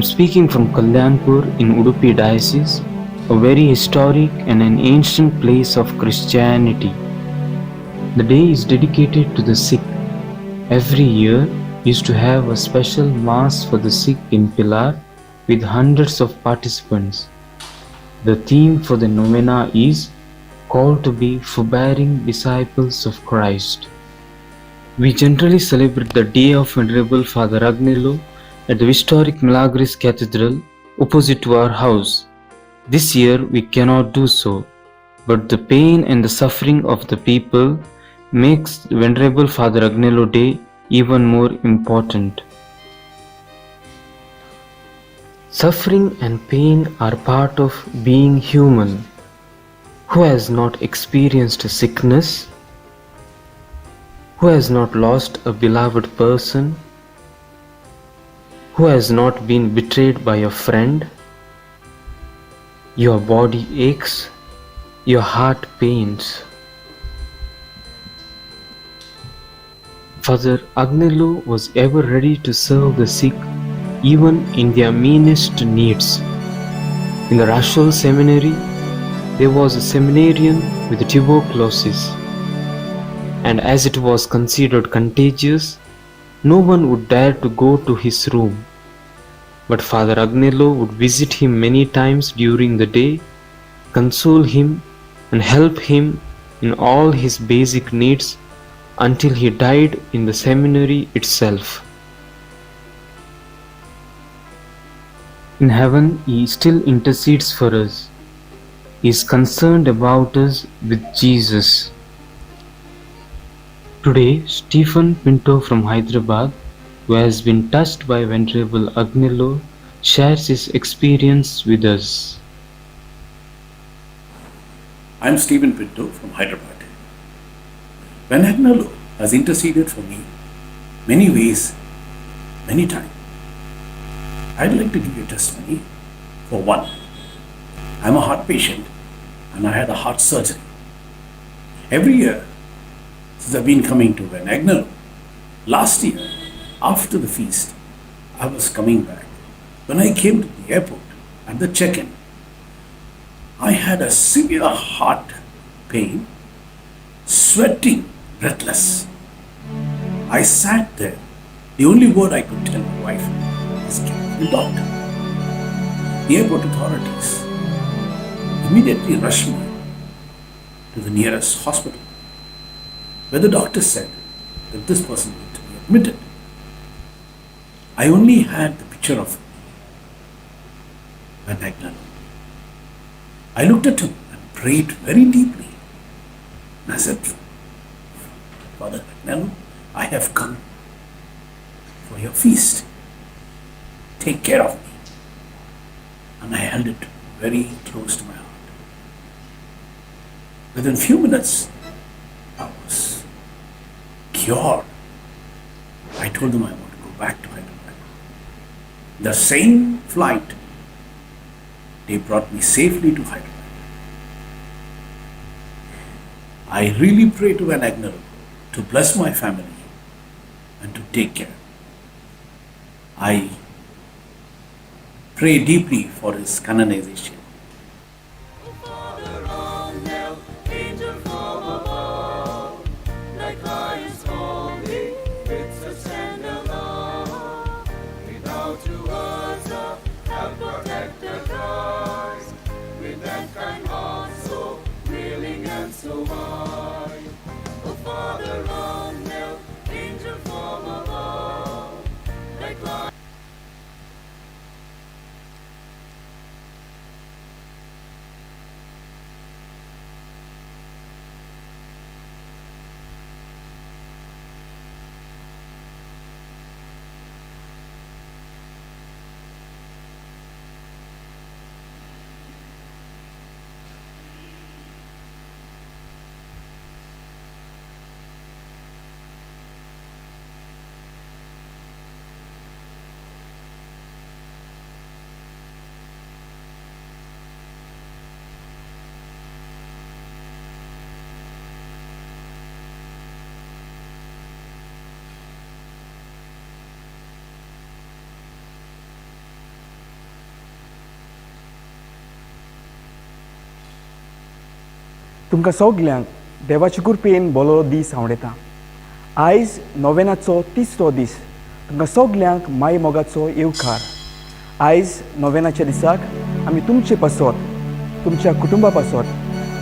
I'm speaking from Kalyanpur in Udupi Diocese, a very historic and an ancient place of Christianity. The day is dedicated to the sick. Every year used to have a special mass for the sick in Pilar with hundreds of participants. The theme for the novena is called to be forbearing disciples of Christ. We generally celebrate the day of Venerable Father Agnelo at the historic Milagres Cathedral opposite to our house. This year we cannot do so, but the pain and the suffering of the people makes the Venerable Father Agnelo Day even more important. Suffering and pain are part of being human. Who has not experienced sickness? Who has not lost a beloved person? Who has not been betrayed by a friend? Your body aches, your heart pains. Father Agnelo was ever ready to serve the sick, even in their meanest needs. In the Rachol Seminary, there was a seminarian with tuberculosis, and as it was considered contagious, no one would dare to go to his room. But Father Agnelo would visit him many times during the day, console him, and help him in all his basic needs until he died in the seminary itself. In heaven, he still intercedes for us. He is concerned about us with Jesus. Today, Stephen Pinto from Hyderabad, who has been touched by Venerable Agnelo, shares his experience with us. I'm Stephen Pinto from Hyderabad. When Agnelo has interceded for me many ways, many times, I'd like to give you a testimony. For one, I'm a heart patient and I had a heart surgery. Every year since I've been coming to Ven Agnelo, last year after the feast, I was coming back. When I came to the airport at the check-in, I had a severe heart pain, sweating, breathless. I sat there. The only word I could tell my wife is, get the doctor. The airport authorities immediately rushed me to the nearest hospital, where the doctor said that this person needed to be admitted. I only had the picture of Ven Agnelo. I looked at him and prayed very deeply. And I said, Father Agnelo, I have come for your feast. Take care of me. And I held it very close to my heart. Within few minutes, I was cured. I told them I want to go back to Hyderabad. The same flight, they brought me safely to Hyderabad. I really pray to Ven Agnelo to bless my family and to take care. I pray deeply for his canonization. Father Agnel, angel from above, thy cry is holy with such tender love. Without to us the help protector Christ, with that kind heart so willing and so wise. O Father Agnel, angel from above, thy cry. तुमकां सगल्यांक देवाचे कृपेन बरो दीस आवडटा. आयज नोवेनाचो तिसरो दीस. तुमकां सगल्यांक माय मोगाचो येवकार. आयज नोवेनाच्या दिसाक आमी तुमचे पासत, तुमच्या कुटुंबा पासत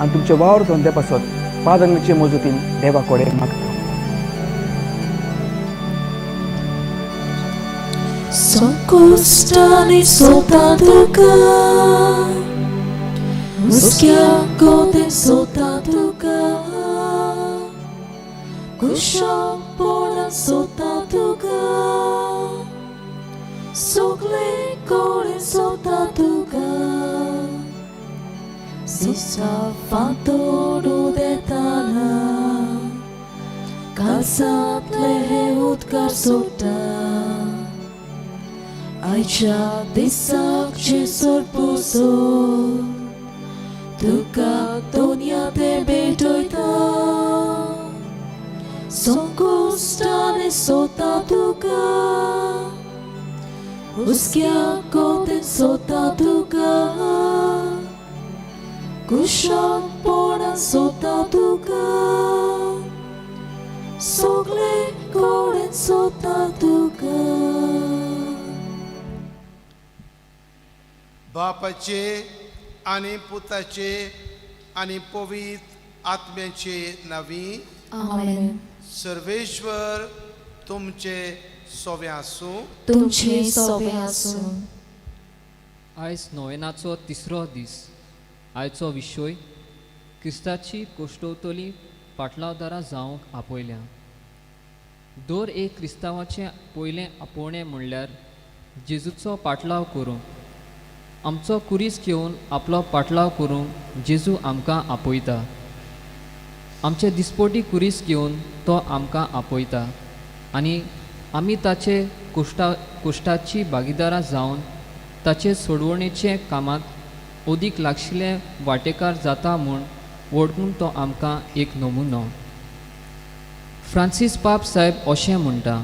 आनी तुमच्या वावर धंद्या पासत पादंगाचे मजतीन देवा कडेन मागता. Soncostani soltanto ca, Muschiacote soltanto ca, Cusciopona soltanto ca, Sogle core soltanto ca, Si sa fatto detana, Calzat lehe utkar sota. आयच्या दिसाक जेसोर पुजो तुका दोनया ते भेटयता. संकोश्टाने सोता तुका, हुस्क्या कोतेन सोता तुका, कुशलपणान सोता तुका, सगळे कडेन सोता तुका. बापाचे आनी पुताचे आनी पवित्र आत्म्याचे नांवी. आमेन. सर्वेश्वर तुमचे सोवे आसूं. तुमचे सोबे आसूं. आयज नोवेनाचो तिसरो दीस. आयचो विशय क्रिस्ताची कोश्टवतली पाटलावदारां जावंक आपयल्या. दर एक क्रिस्तांवाचें पयलें आपोवणें म्हणल्यार जेजूचो पाटलाव करूंक. आमचो कुरीस घेवन आपलो पाटलाव करूंक जेजू आमकां आपयता. आमचे दिसपोटी कुरीस घेवन तो आमकां आपयता आनी आमी ताचे कोश्टाची भागीदारां जावन ताचे सोडवणेचे कामांत अदीक लागशिल्ले वांटेकार जाता म्हूण वळखून तो आमकां एक नमुनो. फ्रांसीस पाप साहेब अशें म्हणटा,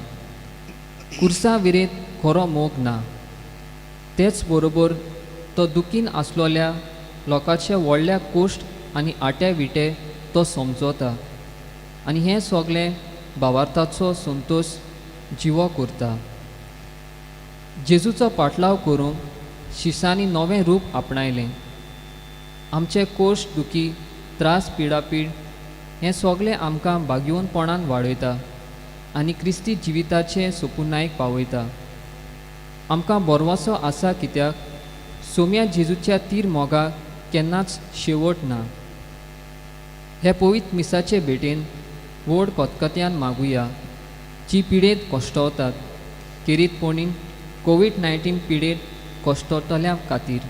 कुर्सा विरेत खरो मोग ना. तेच बरोबर तो दुखीन आसलोल्या लोकांचे व्हडल्या कोश्ट आनी आटे विटे तो समजता आनी हें सगळें भावार्थाचो संतोश जिवो करता. जेजूचो पाटलाव करूंक शिसांनी नवें रूप आपणायलें. आमचे कोश्ट दुखी त्रास पिडापीड हें सगळें आमकां भाग्यवंतपणान वाडयता आनी क्रिस्ती जिविताचें सोपुनायक पावयता. आमकां बरवसो आसा कित्याक सोम्या जेजूच्या तीर मोगाक केन्नाच शेवट ना. हे पवित्र मिसाचे भेटेन व्हड खतखत्यान मागुया जी पिडेंत कश्टवतात खेरीतपणी कोवीड-19 पिडेंत कश्टवतल्या खातीर.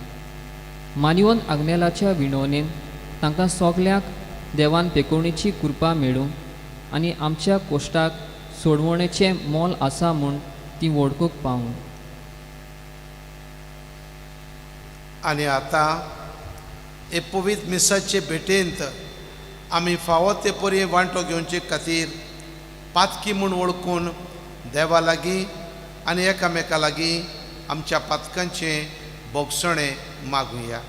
मानिवन आग्नेलाच्या विणवणेन तांकां सगल्यांक देवान पेकोवणेची कृपा मेळूं आनी आमच्या कोश्टाक सोडवणेचें मोल आसा म्हूण ती वळखूंक पावूं. आनी आतां हे पवित्र मिसाचे भेटेंत आमी फावो ते परी वांटो घेवचे खातीर पातकी म्हूण वळखून देवा लागीं आनी एकामेका लागीं आमच्या पातकांचें भोगसणें मागुया.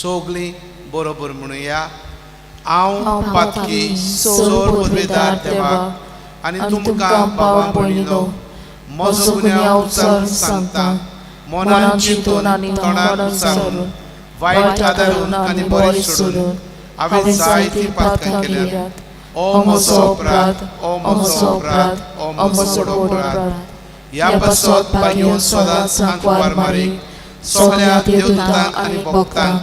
सगळीं बरोबर म्हणुया, हांव पातकी सोर पदवेदार देवाक आनी तुमकां भावा भयणीनो म्हजो गुन्यांव उच्चारून सांगता. मनान चिंतून आनी तोंडान उच्चारून, वायट आदारून आनी बरें सोडून हांवें जायतीं पातकां केल्यात. ओ म्हजो अपराध, ओ म्हजो अपराध, ओ म्हजो व्हड अपराध. ह्या पासत भाग्योन सदांच आंकवार मारी सगळ्या देवदूतांक आनी भक्तांक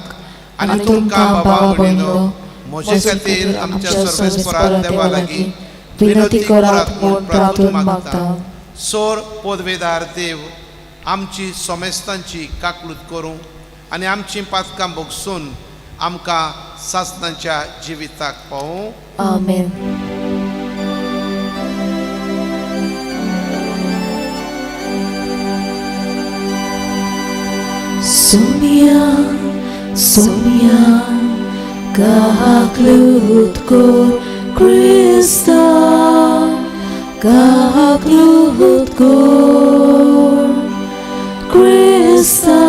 आनी तुमकां बाबा भयणीनो म्हजे खातीर आमच्या सर्वेस्परा देवा लागीं विनंती करात म्हूण प्रार्थून मागता. सोर पदवेदार देव आमची सोमेस्तांची काकलूत करूं आनी आमची पातकां भोगसून आमकां सासणाच्या जिविताक पावूं. आमेन. Sumia, Sumia, kahaklut kor Krista, kahaklut kor Krista,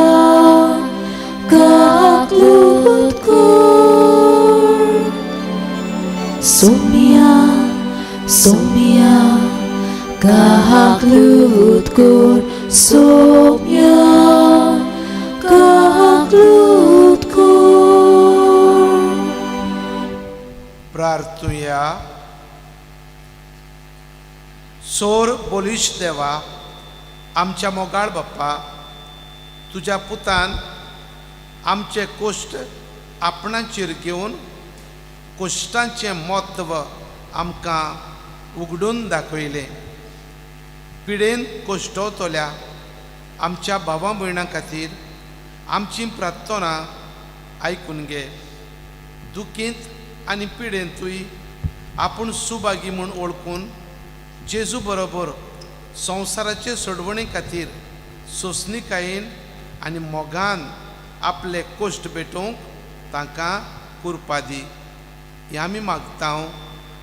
कर सोम्या काकलूत कर. प्रार्थुया. सोर बोलीश देवा, आमच्या मोगाळ बाप्पा, तुज्या पुतान आमचे कोश्ट आपणाचेर घेवन कोश्टांचें म्हत्व आमकां उगडून दाखयलें. पिडेन कोश्टवतल्या आमच्या भावा भयणां खातीर आमची प्रार्थना आयकून घे. दुखींत आनी पिडेंतूय आपूण सुभागी म्हूण वळखून जेजू बरोबर संवसाराचे सोडवणे खातीर सोंसणिकायेन आनी मोगान आपले कोश्ट भेटोवंक तांकां कुरपा दी. हें आमी मागता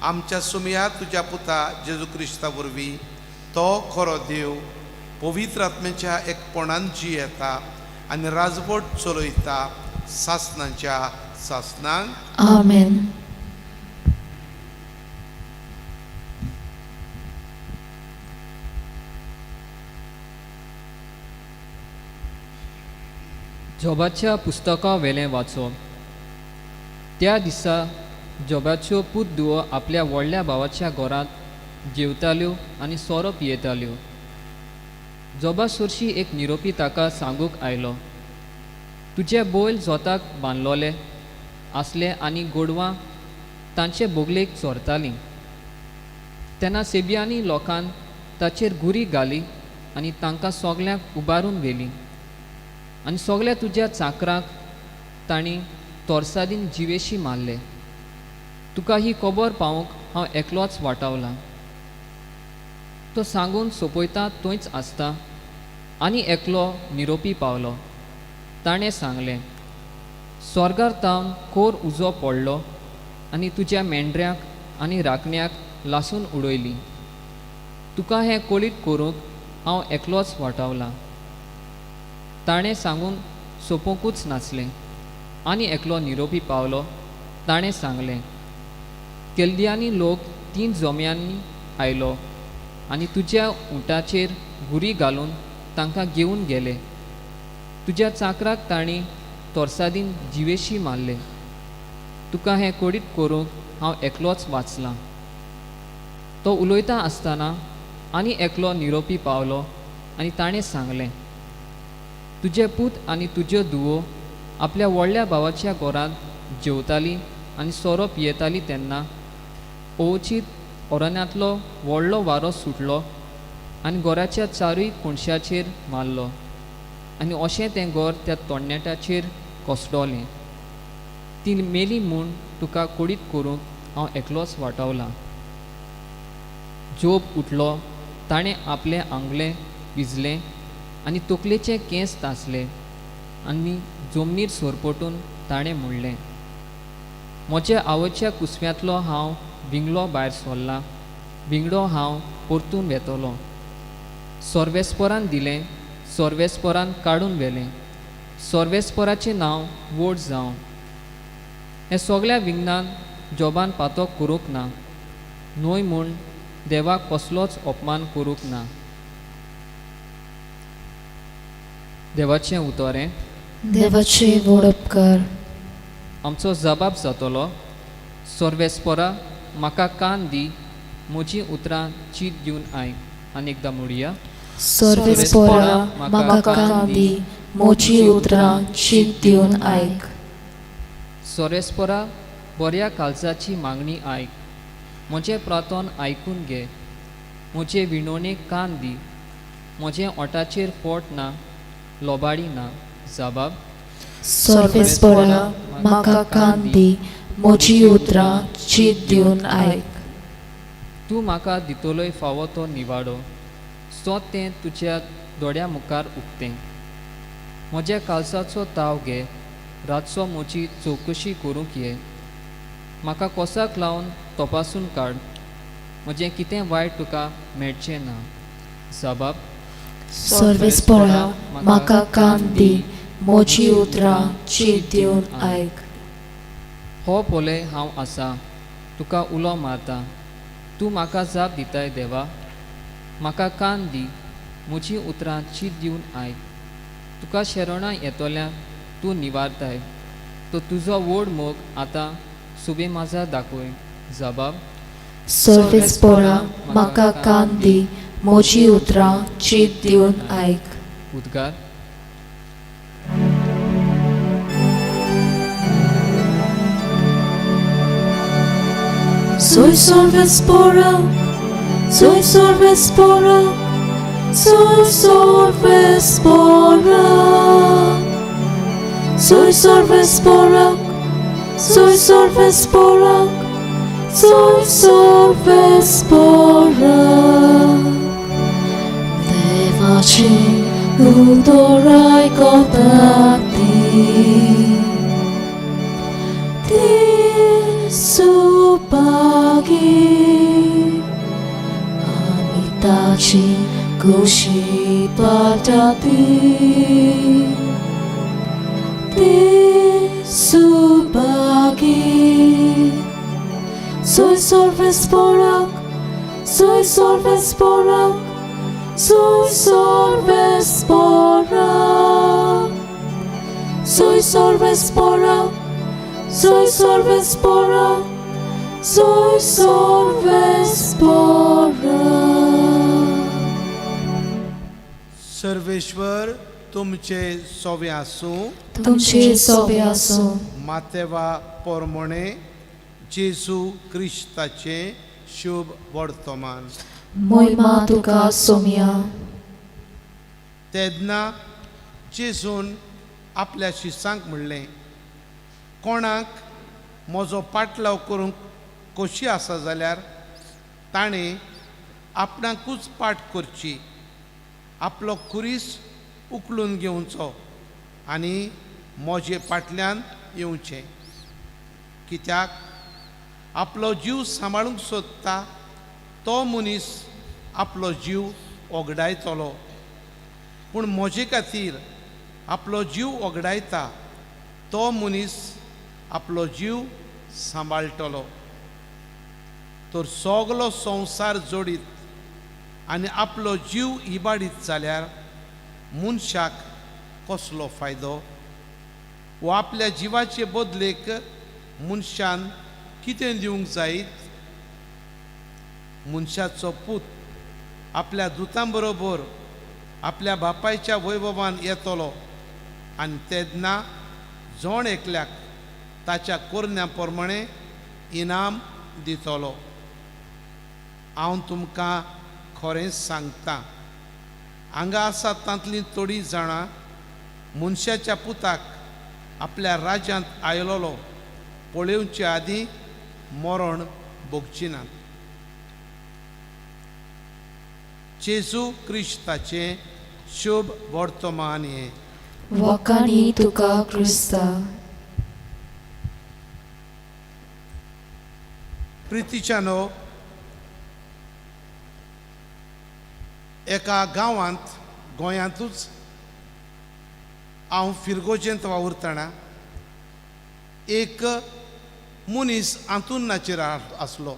आमच्या सुमया तुज्या पुता जेजू क्रिस्ता वरवीं, तो खरो देव पवित्र आत्म्याच्या एकपणान जियेता आनी राजवट चलयता सासनाच्या सासनांक. आमेन. जोबाच्या पुस्तका वेलें वाचो. त्या दिसा जोबाच्यो पूत धुवो आपल्या व्हडल्या भावाच्या घरांत जेवताल्यो आनी सोरो पियेताल्यो. जोबा सरशी एक निरोपी ताका सांगूंक आयलो, तुजे बैल जोताक बांदलोले आसले आनी गोडवां तांचे बोगलेक चोरतालीं. तेन्ना सेबियांनी लोकान ताचेर गुरी घाली आनी तांकां सगल्यांक उबारून व्हेलीं आनी सगल्या तुज्या चाकरांक तांणी तोरसादीन जिवेशी मारले. तुका ही खबर पावोवंक हांव एकलोच वाटावलां. तो सांगून सोंपयता थंयच आसता आनी एकलो निरोपी पावलो. ताणें सांगलें, स्वर्गार तावन कोर उजो पडलो आनी तुज्या मेंढऱ्यांक आनी राखण्याक लासून उडयली. तुका हें कळीत करूंक हांव एकलोच वाटावलां. ताणें सांगून सोंपोवंकूच नासलें आनी एकलो निरोपी पावलो. ताणें सांगलें, केल्दियांनी लोक 3 जोम्यांनी आयलो आनी तुज्या उंटाचेर गुरी घालून तांकां घेवन गेले. तुज्या चाकराक तांणी तोरसादीन जिवेशी मारले. तुका हें कळीत करूंक हांव एकलोच वाचलां. तो उलयता आसतना आनी एकलो निरोपी पावलो आनी ताणें सांगलें, तुजे पूत आनी तुज्यो धुवो आपल्या व्हडल्या भावाच्या घरांत जेवतालीं आनी सोरो पियेतालीं तेन्ना अवचीत अरण्यांतलो व्हडलो वारो सुटलो आनी घराच्या चारूय कोनशाचेर मारलो आनी अशें तें घर त्या तोडण्याटाचेर कोसळलें. ती मेली म्हूण तुका कळीत करूंक हांव एकलोच वाटावलां. जोब उठलो, ताणें आपलें आंगलें विजलें आनी तकलेचे केंस तासले आनी जमनीर सरपटून ताणें म्हणलें, म्हज्या आवयच्या कुसव्यांतलो हांव बिंगलो भायर सरला, बिंगडो हांव परतून वेतलो. सर्वेस्परान दिलें, सर्वेस्परान काडून व्हेलें, सर्वेस्पराचें नांव व्हड जावं. हें सगल्या विघ्नान जोबान पातो करूंक ना न्हय म्हूण देवाक कसलोच अपमान करूंक ना. देवाचें उतर हें. देवाचे व्हड उपकार. आमचो जबाब जातलो, सर्वेस्परा म्हाका कान दी, म्हजीं उतरां चीत दिवन आयक. आनी एकदां म्हणया, सर्वेस्परा म्हाका कान दी, म्हजीं उतरां चीत दिवन आयक. सर्वेस्परा बऱ्या काळजाची मागणी आयक, म्हजें प्रार्थन आयकून घे, म्हजे विणवणेक कान दी, म्हजें ओंठाचेर फोट ना, लोबाडी ना. जबाब, सर्वेस्परा म्हाका कान दी, म्हजीं उतरां चीत दिवन आयक. तूं म्हाका दितलोय फावो तो निवाडो, सो तें तुज्या दोळ्या मुखार उक्तें. म्हज्या काळजाचो ताव घे, रातचो म्हजी चवकशी करूंक ये, म्हाका कोसाक लावन तपासून काड, म्हजें कितें वायट तुका मेळचें ना. जबाब, सर्वेस्परा म्हाका कान दी, म्हजीं उतरां चीत दिवन आयक. हो पळय हांव आसा, तुका उलो मारता, तूं म्हाका जाप दिताय. देवा म्हाका कान दी, म्हजीं उतरां चीत दिवन आयक. तुका शेरोणां येतोल्या तूं निवारताय, तो तुजो व्हड मोग आतां सुबे माजा दाखय. जबाब. सर्वेस्पोरा, म्हाका कान दी, म्हजी उतरां चीत दिवन आयक. उद्गार. Soy Sorvespora, soy Sorvespora, soy Sorvespora. Soy Sorvespora, soy Sorvespora, soy Sorvespora. देवाचे उतर आयकतात ती, ती सुभागी. आमी ताची खोशी पाटाती, ती Subhagi. Soy Sorvespora, soy Sorvespora, soy Sorvespora. Soy Sorvespora, soy Sorvespora, soy Sorvespora. Sarveshwar तुमचे सोवे आसूं. तुमचे सोबे आसूं. मातेवा पोरमोणे जेजू क्रिस्ताचें शुभ वर्तमान. मोहिमा तुका सोम्या. तेन्ना जेजून आपल्या शिसांक म्हणलें, कोणाक म्हजो पाटलाव करूंक खोशी आसा जाल्यार ताणें आपणाकूच पाट करची, आपलो खुरीस उखलून घेवचो आनी म्हजे फाटल्यान येवचें. कित्याक आपलो जीव सांबाळूंक सोदता तो मनीस आपलो जीव ओगडायतलो, पूण म्हजे खातीर आपलो जीव ओगडायता तो मनीस आपलो जीव सांबाळटलो. तर सगलो संवसार जोडीत आनी आपलो जीव इबाडीत जाल्यार मनशाक कसलो फायदो? वो आपल्या जिवाचे बदलेक मनशान कितें दिवंक जायत? मनशाचो पूत आपल्या दुतां बरोबर आपल्या बापायच्या वैभवान येतलो आनी तेन्ना जण एकल्याक ताच्या कोरण्या प्रमाणे इनाम दितलो. हांव तुमकां खरेंच सांगता, हांगा आसा तांतलीं थोडीं जाणां मनशाच्या पुताक आपल्या राज्यांत आयलोलो पळोवचे आदीं मरण भोगची नात. जेजू क्रिस्ताचें शुभ वर्तमान हें. वखाणी तुका क्रिस्ता. प्रितीच्यानो, एका गांवांत गोंयांतूच हांव फिरगोजेंत वावुरतना एक मनीस आंतुरनाचेर आसलो.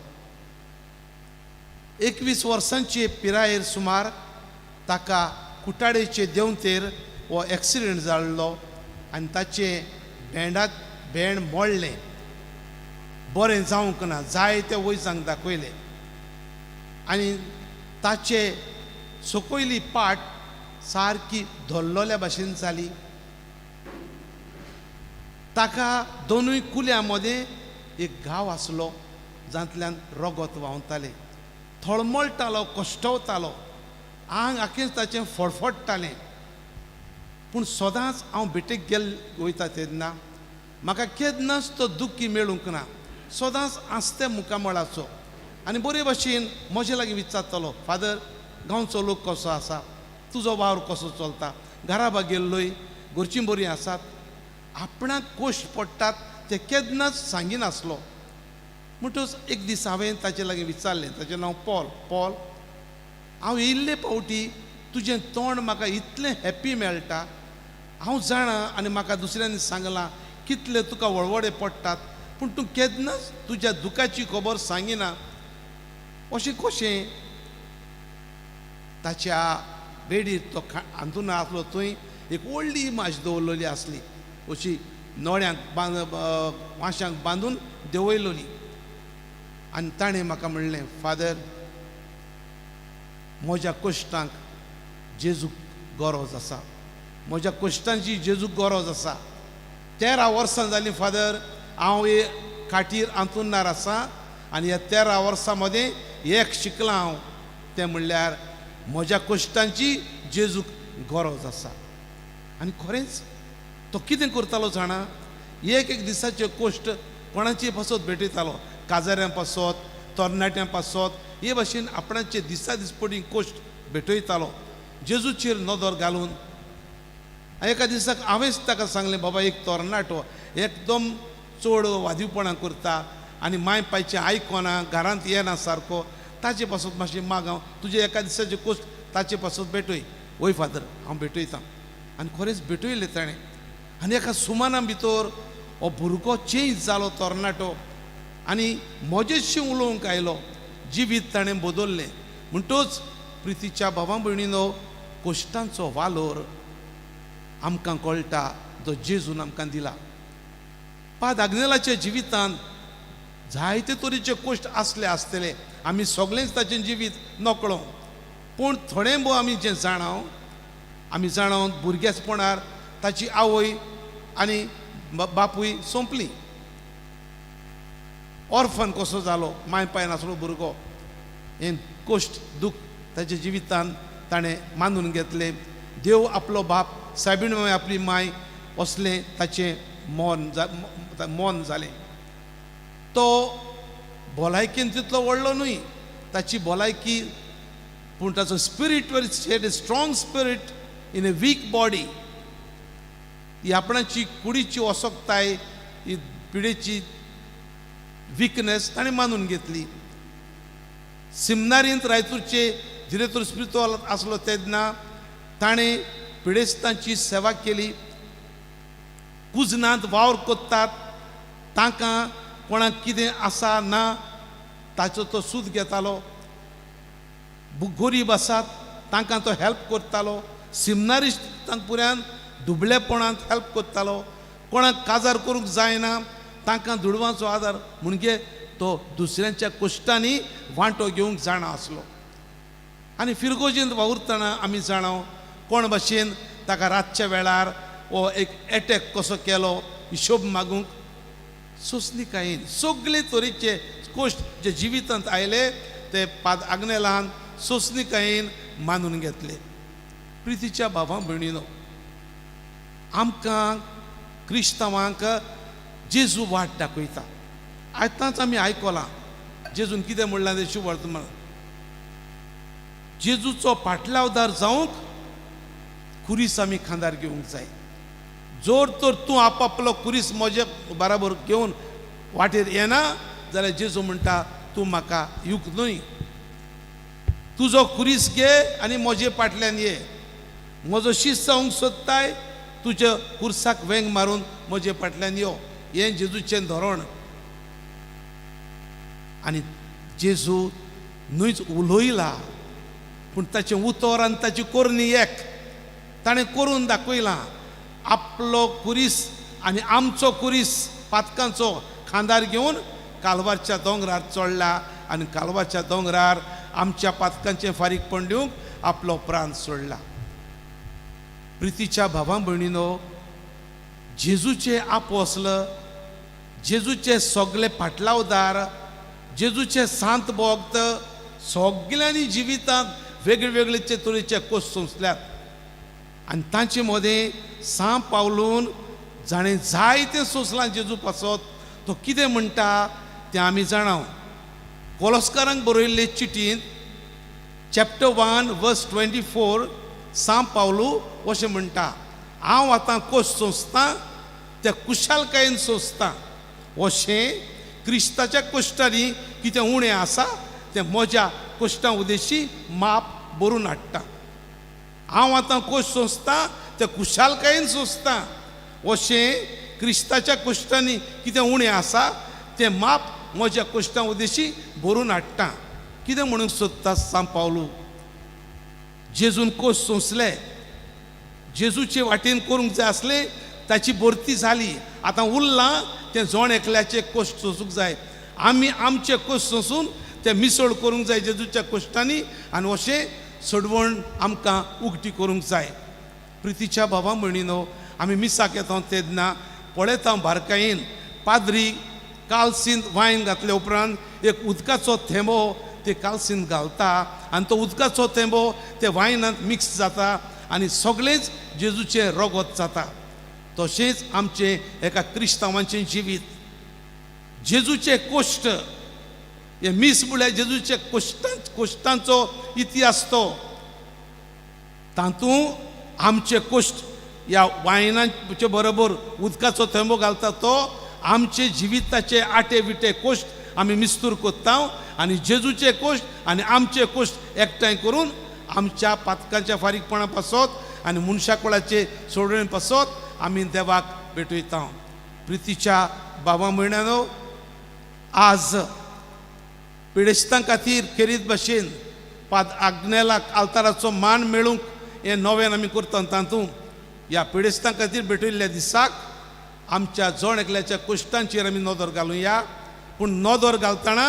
21 वर्सांचे पिरायेर सुमार ताका कुटाडेचे देंवतेर हो एक्सिडेंट जाल्लो आनी ताचें भेंडाक भेंड मोडलें. बरें जावंक ना, जायते वैजांक दाखयलें आनी ताचे सकयली पाट सारकी धरलोल्या भाशेन जाली. ताका दोनूय कुल्यां मदें एक घाव आसलो जातल्यान रगत व्हांवतालें. थळमळटालो, कश्टवतालो, आंग आखेंच ताचें फडफडटालें. पूण सदांच हांव भेटेक गेल वयता तेन्ना म्हाका केन्नाच तो दुख्खी मेळूंक ना. सदांच आसते मुखामळाचो आनी बरे भाशेन म्हजे लागीं विचारतालो, फादर गांवचो लोक कसो आसा, तुजो वावर कसो चलता, घरा गेल्लोय घरचीं बरीं आसात. आपणाक कश्ट पडटात ते केन्नाच सांगिनासलो. म्हणटकच एक दीस हांवें ताचे लागीं विचारलें, ताचें नांव पॉल. पॉल, हांव येयल्ले फावटी तुजें तोंड म्हाका इतलें हॅप्पी मेळटा, हांव जाणा आनी म्हाका दुसऱ्यांनी सांगलां कितले तुका वळवळे पडटात, पूण तूं केन्नाच तुज्या दुखाची खबर सांगिना, अशें कशें? ताच्या बेडीर तो हांतुणार आसलो थंय एक व्हडली इमाज दवरलेली आसली, अशी नोळ्यांक बांद वांशांक बांदून देंवयलोली. आनी ताणें म्हाका म्हणलें, फादर, म्हज्या कश्टांक जेजूक गरज आसा, म्हज्या कश्टांची जेजूक गरज आसा. 13 वर्सां जालीं फादर, हांव हे खाटीर हांतुणार आसा आनी ह्या 13 वर्सां मदें एक शिकलां हांव, तें म्हणल्यार म्हज्या कश्टांची जेजूक गरज आसा. आनी खरेंच तो कितें करतालो जाणा, एक एक दिसाचे कश्ट कोणाचे पासत भेटयतालो, काजाऱ्यां पासत, तरणाट्यां पासत, हे भाशेन आपणाचे दिसा दिसपटी कश्ट भेटयतालो जेजूचेर नदर घालून. एका दिसाक हांवेंच ताका सांगलें, बाबा एक तरणाटो एकदम चड वादीवपणां करता आनी माय पायचें आयकना, घरांत येना सारको, ताचे पासत मातशें माग, हांव तुजे एका दिसाचे कश्ट ताचे पासत भेटय. वय फादर, हांव भेटयतां. आनी खरेंच भेटयलें ताणें. आनी एका सुमाना भितर हो भुरगो चेंज जालो तरणाटो आनी म्हजेशी उलोवंक आयलो, जिवीत ताणें बदल्लें. म्हणटच प्रितीच्या भावा भयणीनो, कश्टांचो वालोर आमकां कळटा जो जेजून आमकां दिला. पाद आग्नेलाच्या जिवितांत जायते तरेचे कश्ट आसले आसतले, आमी सगळेंच ताचें जिवीत नकळो, पूण थोडें भोव आमी जें जाणाव, आमी जाणाव भुरगेपणार ताची आवय आनी बापूय सोंपली, ऑर्फन कसो जालो, माय पाय नासलो भुरगो. हें कश्ट दुख्ख ताच्या जिवितांत ताणें मानून घेतलें. देव आपलो बाप, सायबीण माय आपली माय असलें ताचें मन जालें. तो भलायकेन तितलो व्हडलो न्हय ताची भलायकी, पूण ताचो spirit very had a strong spirit in a weak body. ही आपणाची कुडीची असक्ताय, ही पिडेची विकनेस ताणें मानून घेतली. सिमनारींत रायतूरचे दिरेतूर स्पिरितुआल आसलो तेन्ना ताणें पिडेस्तांची सेवा केली. कुजनांत वावर कोत्तात तांकां कोणाक कितें आसा ना ताचो तो सूद घेतालो. गोरीब आसात तांकां तो हेल्प करतालो. सिमनारिस्टांक पुऱ्यान दुबळेपणांत हेल्प करतालो. कोणाक काजार करूंक जायना तांकां दुडवांचो आदार, म्हणजे तो दुसऱ्यांच्या कश्टांनी वांटो घेवंक जाणा आसलो. आनी फिरगोजेंत वावुरतना आमी जाणा कोण भाशेन ताका रातच्या वेळार हो एक एटॅक कसो केलो हिशोब मागूंक सोंसणिकायेन. सगळे तरेचे कश्ट जे जिवितांत आयले ते पाद आग्नेलान सोंसणिकायेन मानून घेतले. प्रितीच्या बाबा भयणीनो, आमकां क्रिस्तांवांक जेजू वाट दाखयता. आतांच आमी आयकलां जेजून कितें म्हणलां तें शुभवर्तमान. जेजूचो पाटलावदार जावंक खुरीस आमी खांदार घेवंक जाय. जोर तर तूं आपापलो खुरीस म्हजे बराबर घेवन वाटेर येना जाल्यार जेजू म्हणटा तूं म्हाका युग न्हय, तुजो खुरीस घे आनी म्हजे फाटल्यान ये. म्हजो शीस जावंक सोदताय तुज्या खुर्साक वेंग मारून म्हजे फाटल्यान यो. हें जेजूचें धोरण. आनी जेजू न्हयच उलयला पूण ताचें उतर आनी ताची करणी एक. ताणें करून दाखयलां आपलो खुरीस आनी आमचो खुरीस पातकांचो खांदार घेवन कालवारच्या दोंगरार चडला आनी कालवारच्या दोंगरार आमच्या पातकांचें फारीकपण दिवंक आपलो प्राण सोडला. प्रितीच्या भावा भयणीनो, जेजूचे आपोस्ल, जेजूचे सगळे पाटलावदार, जेजूचे सांत भक्त सगळ्यांनी जिवितांत वेगळे वेगळे तरेचे कश्ट सोंसल्यात आनी तांचे मदें सांप पावलून जाणें जायतें सोंसलां जेजू पासत तो कितें म्हणटा तें आमी जाणाव. कोलोस्कारांक बरयल्ले चिटींत चॅप्टर 1 वर्स 24 सांप पावलू अशें म्हणटा, हांव आतां कश्ट सोंसतां त्या कुशालकायेन सोंसतां, अशें क्रिस्ताच्या कश्टांनी कितें उणें आसा तें म्हज्या कश्टां उदेशी माप भरून हाडटा. हांव आतां कश्ट सोंसतां तें कुशालकायेन सोंसतां, अशें क्रिस्ताच्या कश्टांनी कितें उणें आसा तें माप म्हज्या कश्टां उदेशी भरून हाडटा. कितें म्हणूंक सोदता सांत पावलू? जेजून कोश सोंसले, जेजूचे वाटेन करूंक जाय आसलें, ताची भरती जाली. आतां उरलां तें जण एकल्याचे कोश्ट सोंसूंक जाय. आमी आमचे कोश्ट सोंसून ते मिसळ करूंक जाय जेजूच्या कोश्टांनी आनी अशें सोडवण आमकां उगटी करूंक जाय. प्रितीच्या बाबा भयणीनो, आमी मिसाक येता तेन्ना पळयता बारकायेन पाद्री कालसींत वायन घातले उपरांत एक उदकाचो थेंबो ते कालसींत घालता आनी तो उदकाचो थेंबो ते वायनांत मिक्स जाता आनी सगळेंच जेजूचें रगत जाता. तशेंच आमचें एका क्रिस्तांवांचें जिवीत जेजूचे कोश्ट, हे मीस म्हळ्यार जेजूचे कोश्टांचो इतिहास तो. तातूंत आमचे कोश्ट ह्या वायनाचे बरोबर उदकाचो थेंबो घालता तो आमचे जिविताचे आटे विटे कोश्ट आमी मिस्तूर कोत्ता आनी जेजूचे कोश्ट आनी आमचे कोश्ट एकठांय करून आमच्या पातकांच्या फारीकपणा पासत आनी मनशा कुळाचे सोडणे पासत आमी देवाक भेटयता. प्रितीच्या बाबा म्हयन्यानो, आज पिडेस्तां खातीर खेरीत भाशेन पाद आग्नेलाक आल्ताराचो मान मेळूंक हें नव्यान आमी करता. तातूंत ह्या पिडेस्तां खातीर भेटयल्ल्या दिसाक आमच्या जण एकल्याच्या कोश्टांचेर आमी नदर घालुया. पूण नदर घालतना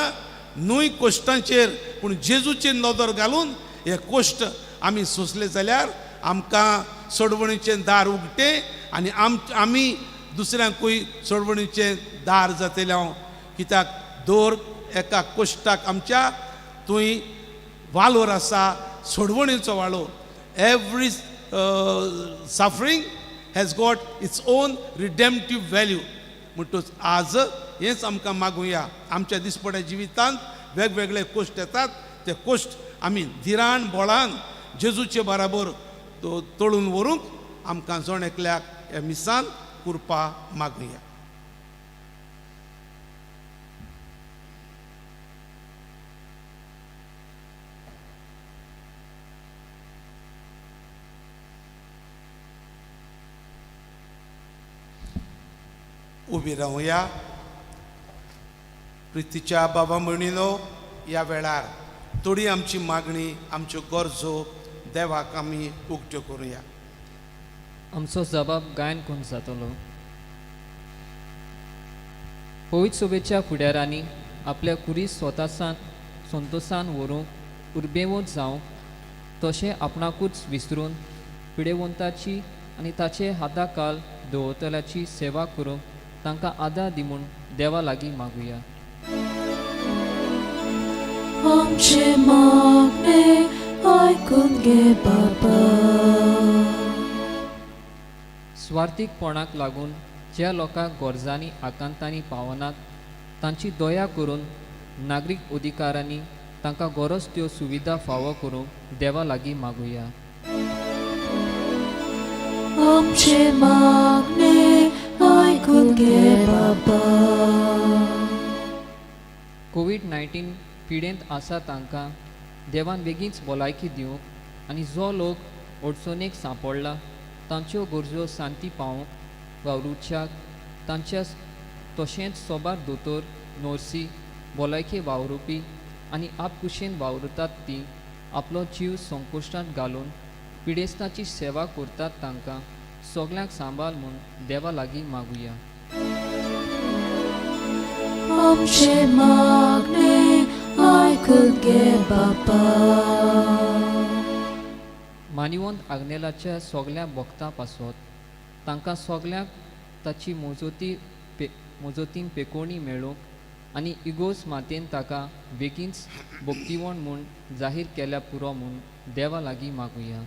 न्हय कोश्टांचेर पूण जेजूचेर नदर घालून हे कोश्ट आमी सोंसले जाल्यार आमकां सोडवणीचें दार उगटें आनी आमी दुसऱ्यांकूय सोडवणीचें दार जातलें. हांव कित्याक दर एका कोश्टाक आमच्या थंय वालोर आसा, सोडवणीचो वालोर. Every suffering has got its own redemptive value. म्हणटूच आज हेंच आमकां मागुया. आमच्या दिसपट्या जिवितांत वेगवेगळे कोश्ट येतात, ते कोश्ट आमी धिरान बोळान जेजूचे बराबर तोळून व्हरूंक आमकां जण एकल्याक ह्या मिसान कृपा मागुया. उबी रावया. प्रितीच्या बाबा भयणीनो, ह्या वेळार थोडी आमची मागणी, आमच्यो गरजो देवाक आमी उक्त्यो करुया. आमचो जबाब गायन करून जातलो. पवित्र सोबेच्या फुडारांनी आपल्या कुरी स्वतासान संतोसान व्हरूंक उर्बेवंत जावंक तशें आपणाकूच विसरून पिडेवंताची आनी ताचे हाताकाल दवरतल्याची सेवा करूंक तांकां आदार दी म्हूण देवा लागीं मागुया. आमचें मागणें आयकून घे बाबा. स्वार्थीकपणाक लागून ज्या लोकांक गरजांनी आकांतांनी पावनात तांची दया करून नागरीक अधिकारांनी तांकां गरज त्यो सुविधा फावो करूंक देवा लागीं मागुया. आमचें मागणें आयकून घे बाबा. कोवीड-19 पिडेंत आसा तांकां देवान बेगीनच भलायकी दिवंक आनी जो लोक अडचणेक सांपडला तांच्यो गरजो शांती पावोवंक वावुरच्याक तांच्या तशेंच सोबार दोतोर, नर्सी, भलायकी वावुरपी आनी आपकुशेन वावुरतात ती आपलो जीव संकश्टांत घालून पिडेस्ताची सेवा करतात तांकां सगल्यांक सांबाळ म्हूण देवा लागीं मागुया. आमचें मागणें आयकून घे बाबा. मानिवंत आग्नेलाच्या सगल्या भक्तां पासत तांकां सगल्यांक ताची मोजोतीन पेकोणी मेळूंक आनी इगोज मातेन ताका बेगीनच भक्तिवण म्हूण जाहीर केल्या पुरो म्हूण देवा लागीं मागुया.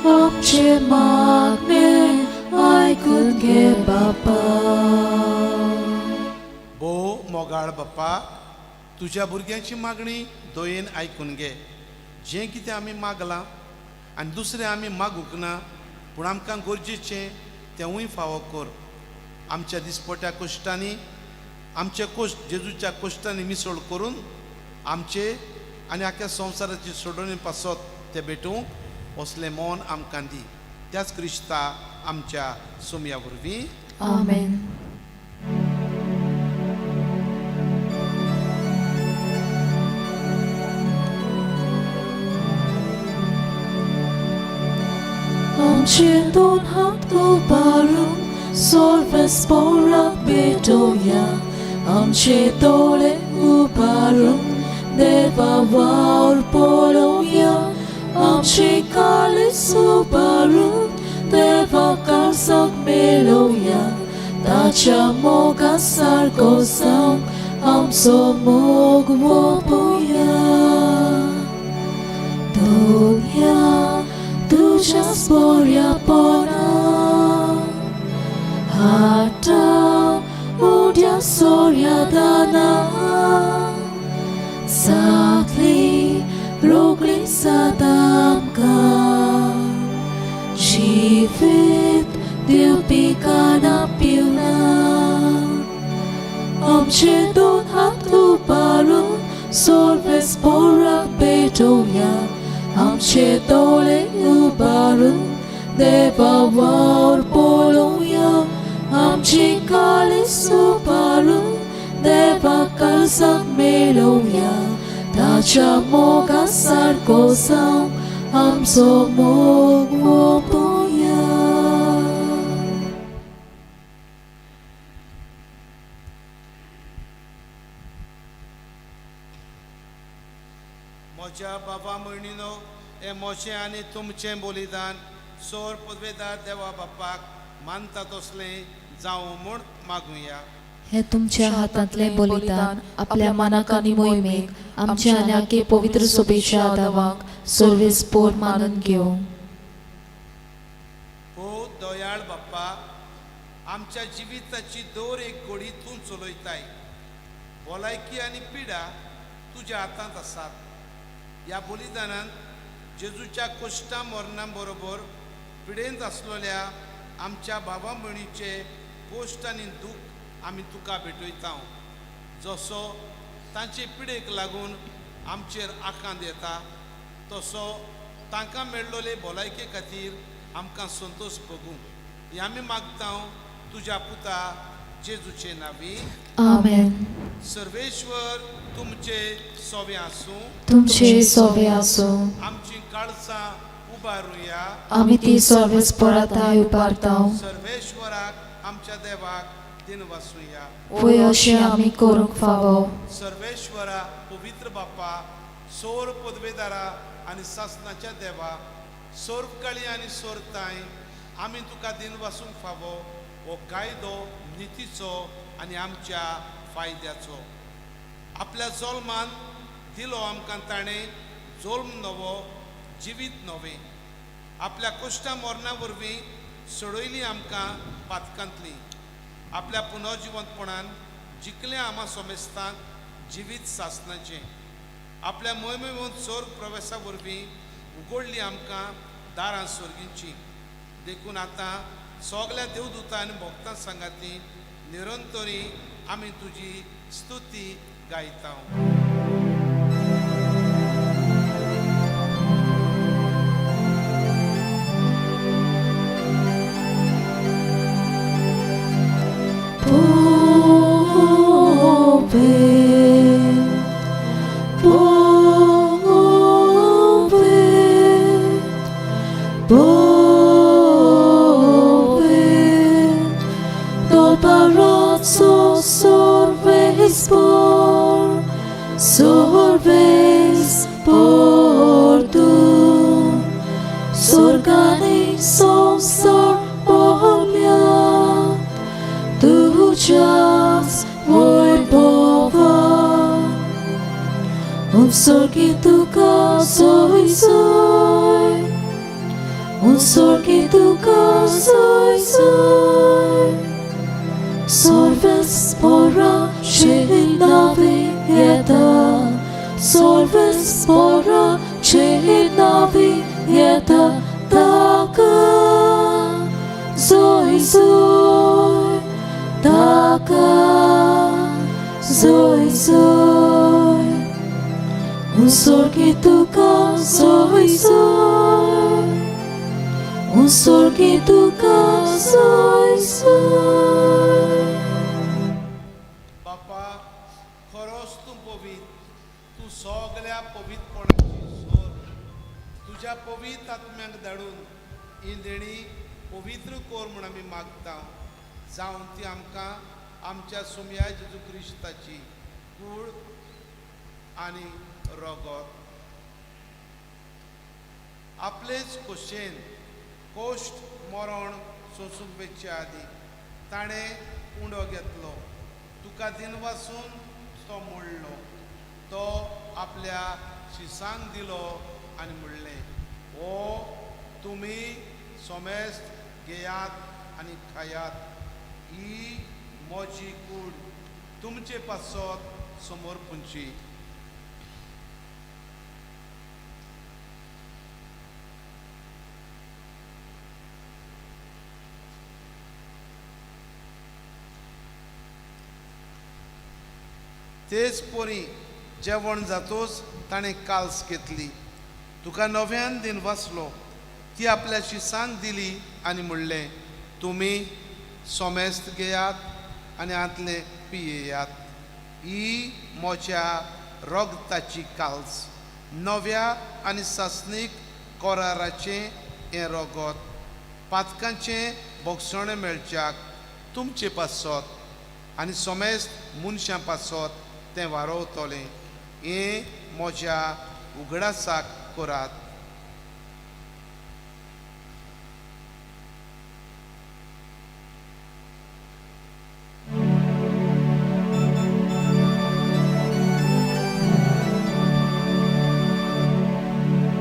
आमचें मागणें आयकून घे बाबा. भोव मोगाळ बाप्पा, तुज्या भुरग्यांची मागणी दयेन आयकून घे. जें कितें आमी मागलां आनी दुसरें आमी मागूंक ना पूण आमकां गरजेचें तेंवूय फावो कर. आमच्या दिसपट्या कोश्टांनी आमचे कोश्ट जेजूच्या कोश्टांनी मिसळ करून आमचे आनी आख्या संवसाराची सोडवणी पासत ते भेटूंक असलें मन आमकां दी. त्याच क्रिस्ता आमच्या सोमया वरवीं. आमेन. आमचे दोन हात उबारून सर्वेस्पोराक भेटोवया, आमचे दोळे उबारून देवा वावर पळोवया, आमचे काळीज उबारून देवा काळजाक मेळोवया, ताच्या मोगा सारको जावन आमचो मोग वोपोया. दोनया तुज्या बऱ्यापणा हाडटा उड्या सोऱ्या दाना, जातली रोगली सात आमकां, जिवीत दिवपी काना पिवना. आमचे दोन हात उबारून सर्वेस्पोराक भेटोवया, आमचे दोळे उबारून देवा वावर पळोवया, आमची काळीज उबारून देवा काळजाक मेळोवया, ताच्या मोगा सारको जावन आमचो मोग वोपोया. म्हज्या बाबा भयणीनो, हें म्हजें आनी तुमचें बलिदान सोर पदवेदार देवा बाप्पाक मानता तसलें जावं म्हूण मागुया. हे तुमच्या हातांतलें बलिदान आपल्या मनाक आनी मोहिमेक आमच्या आनी आखे पवित्र सोबेच्या आदावाक सर्वेस्पोर मानून घेवं. हो दयाळ बाप्पा, आमच्या जिविताची दर एक घडी तूं चलयताय. भलायकी आनी पिडा तुज्या हातांत आसात. ह्या बलिदानान जेजूच्या कश्टा मरणा बरोबर पिडेंत आसलेल्या आमच्या भावा भयणीचे कश्ट आनी दूख आमी तुका भेटयता. जसो तांचे पिडेक लागून आमचेर आकांत येता तसो तांकां मेळ्ळोले भलायके खातीर आमकां संतोश भोगूं हें आमी मागता तुज्या पुता जेजूचे नांवी. आमेन. सर्वेश्वर तुमचे सोवे आसूं. तुमचे सोवे आसूं. आमची काळजां उबारुया. आमी ती सर्वेस्पोराताय उबारता. सर्वेश्वराक आमच्या देवाक दिन वासुया. वय अशें आमी करूंक फावो. सर्वेश्वरा पवित्र बाप्पा, सोर पदवेदारा आनी सासनाच्या देवा, सोरकाळी आनी सोरताय आमी तुका दिन वासूंक फावो. हो कायदो नितीचो आनी आमच्या फायद्याचो. आपल्या जल्मान दिलो आमकां ताणें जल्म नवो, जिवीत नवें. आपल्या कश्टा मरणा वरवीं सोडयली आमकां पातकांतली. आपल्या पुनर्जिवंतपणान जिखलें आमा सोमेस्तांक जिवीत सासनाचें. आपल्या मोहिमेवंत स्वर्ग प्रवेशा वरवीं उगडली आमकां दारां स्वर्गींची. देखून आतां सगल्या देवदूतां आनी भक्तां सांगाती निरंतरी आमी तुजी स्तुती गायता. बापा, खरोच तूं पवित्र, तूं सगल्या पवित्रपणाची सोर. तुज्या पवित्र आत्म्यांक धाडून ही देणी पवित्र कोर म्हूण आमी मागता, जावन ती आमकां आमच्या सोमया जेजू क्रिस्ताची कूड आनी रगत आपलेच खोशेन कोश्ट मरण सोंसूंक वेचे आदी ताणें उंडो घेतलो, तुका दिनवासून तो मोडलो, तो आपल्या शिसांक दिलो आनी म्हणलें, हो तुमी सोमेस्त घेयात आनी खायात, ही म्हजी कूड तुमचे पासत समोर पुंची. तेच परी जेवण जातोच ताणें काल्स घेतली, तुका नव्यान दिन वाचलो, ती आपल्या शिसांक दिली आनी म्हणलें, तुमी सोमेस्त घेयात आनी आंतलें पियेयात, ही म्हज्या रगताची काल्स, नव्या आनी सासणीक कराराचें हें रगत, पातकांचें भोगसणें मेळच्याक तुमचे पासत आनी सोमेस्त मनशां पासत तें वारोवतलें, हें म्हज्या उगडासाक करात.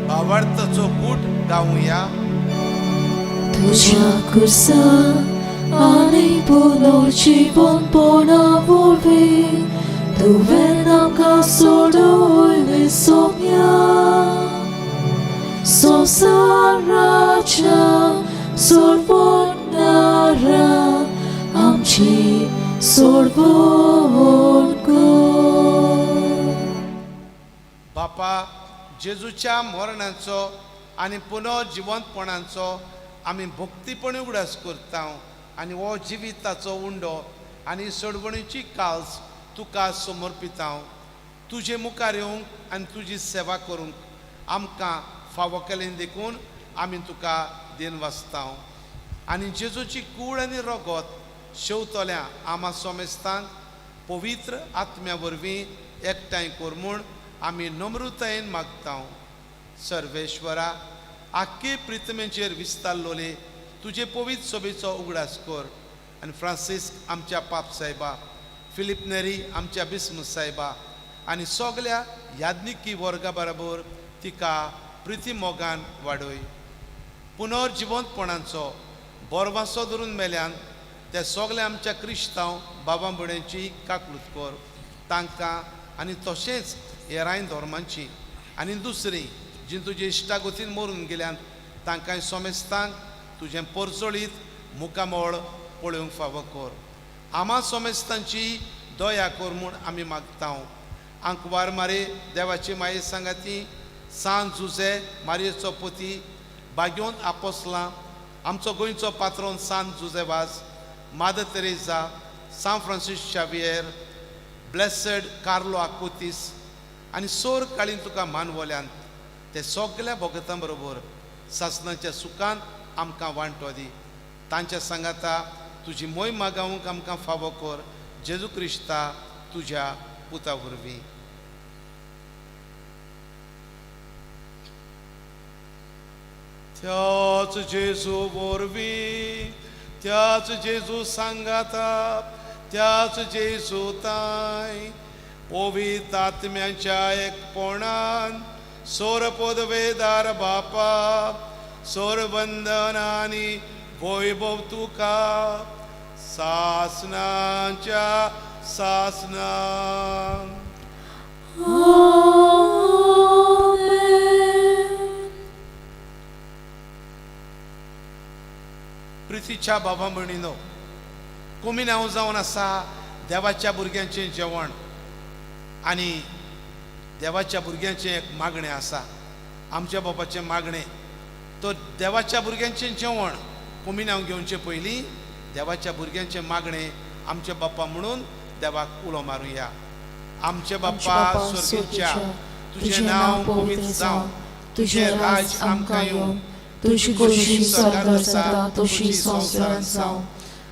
भावार्थाचो कूट गावया. तुज्या खुर्सा आनी पुनर्जीवनपणा वरवीं तुवें आमकां सोडयलें सोम्या, संवसाराच्या सोडवणारा आमची सोडवण कर. बापा, जेजूच्या मरणाचो आनी पुनर्जिवंतपणाचो आमी भक्तीपणी उगडास करता आनी हो जिविताचो उंडो आनी सोडवणीची काल्स तुका समर्पिता. तुजे मुखार येवंक आनी तुजी सेवा करूंक आमकां फावो केलें देखून आमी तुका then वाचता. आनी जेजूची कूड आनी रगत शेवतल्या आमा सोमेस्तांक पवित्र आत्म्या वरवीं एकठांय कर म्हूण आमी नम्रतायेन मागता. सर्वेश्वरा, आख्खे प्रितमेचेर विस्तारलोले तुजे पवित्र सोबेचो उगडास कर आनी फ्रांसीस्क आमच्या पाप साहेबा, फिलीप नेरी आमच्या बिस्म साहेबा आनी सगल्या याज्ञिकी वर्गा बरोबर तिका प्रिती मोगान वाडय. पुनर्जिवंतपणाचो बोरवासो धरून मेल्यान त्या सगल्या आमच्या क्रिस्तांव बाबा भयणांची काकलूत कर, तांकां आनी तशेंच हेरांय धर्मांची आनी दुसरी जी तुजे इश्टागतीन मरून गेल्यान तांकांय सोमेस्तांक तुजें परजळीत मुखामळ पळोवंक फावो कर. आमा सोमेस्तांची दया कर म्हूण आमी मागता. आंकवार मारे देवाची माये सांगाती सांत जुजे मारयेचो पोती बाग्योन आपोसलां आमचो गोंयचो पात्रोन सांत Jose Vaz, Mother Teresa, San Francis Xavier, blessed Carlo Acutis आनी सोर काळीन तुका मानवल्यान ते सगल्या भगतां बरोबर सासणाच्या सुखान आमकां वांटो दी. तांच्या सांगाता तुजी मोय मागावंक आमकां फावो कर, जेजू क्रिस्ता तुज्या पुता वरवीं. त्याच जेजू वरवीं, त्याच जेजू सांगाता, त्याच जेजू ताय पवित्र आत्म्याच्या एकपणान सोर पदवेदार बापा, सोर वंदन आनी वैभव तुका सासनाच्या सासना. प्रितीच्या बाबा भयणीनो, कोमिनांव जावन आसा देवाच्या भुरग्यांचें जेवण आनी देवाच्या भुरग्यांचें एक मागणें आसा. आमच्या बापाचें मागणें तो देवाच्या भुरग्यांचें जेवण कोमिनांव घेवचे पयलीं देवाच्या भुरग्यांचें मागणें आमच्या बाप्पा म्हणून देवाक उलो मारुया. आमचे बाप्पा स्वर्गीच्या, तुजें नांव पवित्र जावं, तुजें राज आमकां येवं, तुजी खोशी स्वर्गार जाता तशी संवसारांत जावं.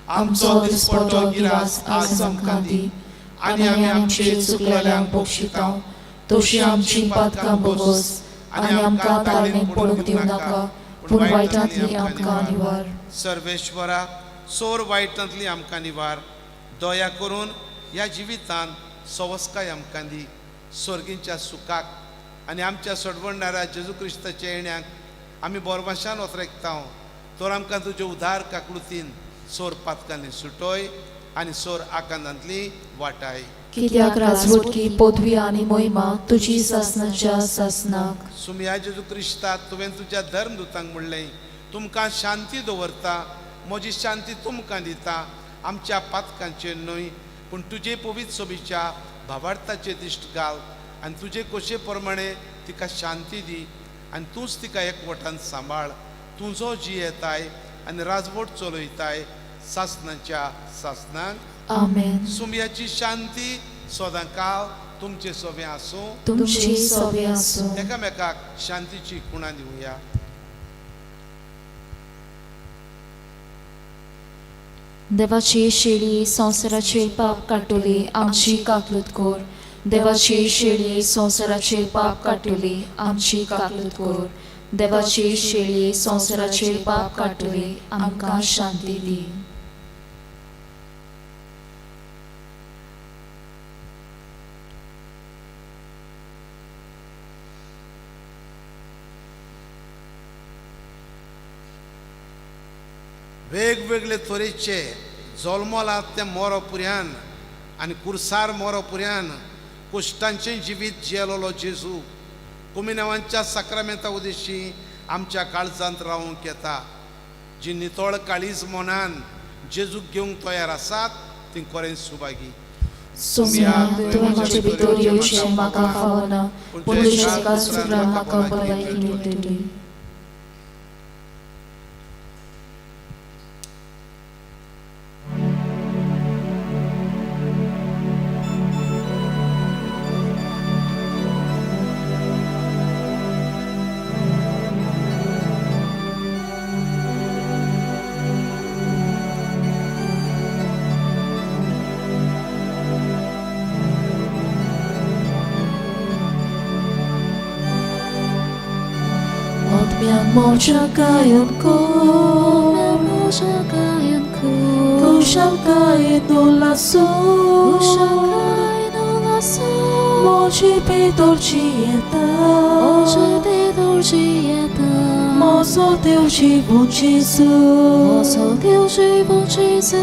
आमचो दिसपटो गिरास आज आमकां दी आनी आमी आमचे चुकलेल्यांक बक्षिता तशी आमची पातकां बोगस आनी आमकां ताळणेक पडूंक दिवं नाका, पूण वायटांतली आमकां निवार. सर्वेश्वरा, सोर वायटांतली आमकां निवार. दया करून ह्या जिवितान सवस्काय आमकां दी. स्वर्गींच्या सुखाक आनी आमच्या सोडवणदारा जेजू क्रिस्ताच्या येण्याक आमी बोरवाशान ओतरेकता. तर आमकां तुजे उदार काकळुतीन सोर पातकांनी सुटोय आनी सोर आकांतांतली वाटाय. कित्याक राजवटकी पदवी आनी मोहिमा तुजी सासनाच्या सासनाक. सुमया जेजू क्रिस्ता, तुवें तुज्या धर्मदूतांक म्हणलें, तुमकां शांती दवरता, म्हजी शांती तुमकां दिता. आमच्या पातकांचेर न्हय पूण तुजे पवित्र सोबीच्या भावार्थाचे दिश्ट घाल आनी तुजे कोशे प्रमाणे तिका शांती दी आनी तूंच तिका एकवटान सांबाळ. तुजो जियेताय आनी राजवट चलयताय सासनाच्या सासनाक. आमेन. सुमयाची शांती सदां काळ तुमचे सोबें आसूं. तुमची सोबे आसूं. एकामेकाक शांतीची खुणा दिवया. देवाची शेळी संवसाराचेर पाप काडटली आमची काकलूत कोर. देवाची शेळी संवसाराचेर पाप काडटली आमची काकलूत कोर. देवाची शेळी संवसाराचेर पाप काडटली आमकां शांती दी. वेगवेगळे तरेचे जल्मला तें मोरो पुऱ्यान आनी कुर्सार मोरो पुऱ्यान कुश्टांचें जिवीत जियेलोलो जेजू कुमिनावांच्या साक्रामेंता उदेशी आमच्या काळजांत रावंक येता. जी नितळ काळीज मनान जेजूक घेवंक तयार आसात ती खरेंच सुभागी. सोम्या, तुवें म्हजे भितर येवचें म्हाका फावना, पूण तुज्या एका उतरान म्हाका भलायकी मेळटली. Moja kayan ko, moja kayan ko, kusal kay nulaso, kusal kay nulaso, moji bidor chieta, moji bidor chieta, mozo teu jivon Jesu, mozo teu jivon Jesu,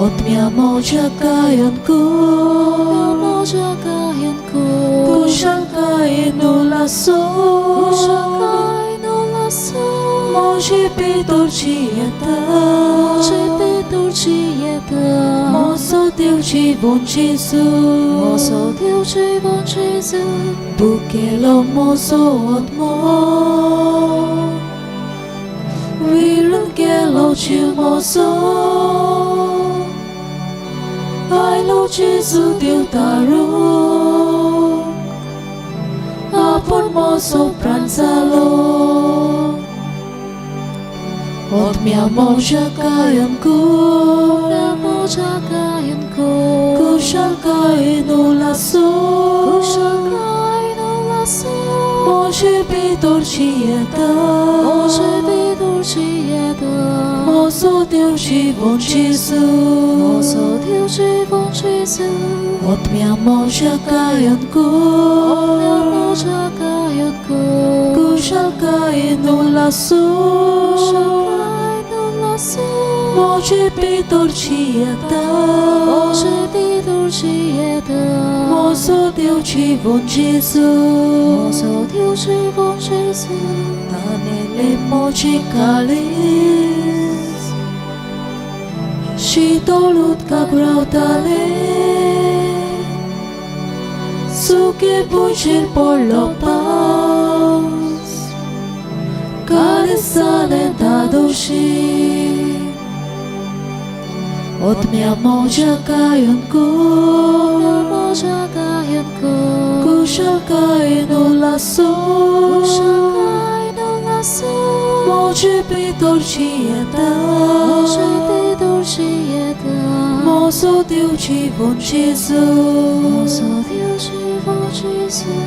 otmia moja kayan ko, moja kayan ko, kusal kay nulaso, kusal kay Moje bidor chieta, moje bidor chieta, mozo teu jivon Jesu, mozo teu jivon Jesu, bukelo mozo otmo, virun gelo chiu mozo, ailo Jesu teu taru, apon mozo pranzalo. Otmia moja kayan ko, moja kayan ko, kusal kay nulaso, kusal kay nulaso, moje bidor chieta, moje bidor chieta, mozo teu jivon Jesu, mozo teu jivon Jesu, otmia moja kayan ko, otmia moja kayan ko, kusal kay nulaso, kusal kay nulaso, moje bidor chieta, moje bidor chieta, mozo teu jivon Jesu, mozo teu jivon Jesu, tanele moje kalis, shitolut kagrautale, suke buchir por lo paus, kalis alentadoshi. Otmia moja kayan ko, moja kayan ko, kusal kay nulaso, kusal kay nulaso, आसा म्हजे भितर जियेता म्हजे भितर जियेता म्हजो देव जिवन जेजू म्हजो देव जिवन जेजू.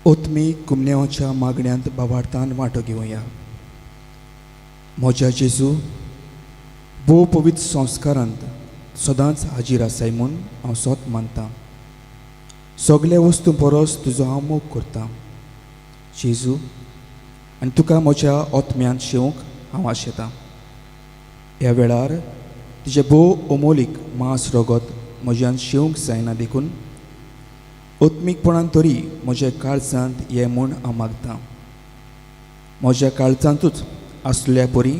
ओतमी कुमन्यांच्या मागण्यांत बावार्थान वांटो घेवया. म्हज्या जेजू, भोव पवित्र संस्कारांत सदांच हाजीर आसाय म्हूण हांव सोत मानतां. सगल्या वस्तू परस तुजो हांव मोग करतां जेजू, आनी तुका म्हज्या ओतम्यांत शेवंक हांव आशेतां. ह्या वेळार तुजें भोव अमोलीक मांस रगत म्हज्यान शेवंक जायना देखून ओत्मीकपणान तरी म्हज्या काळजांत ये म्हूण हांव मागतां. म्हज्या काळजांतूच आसल्या परी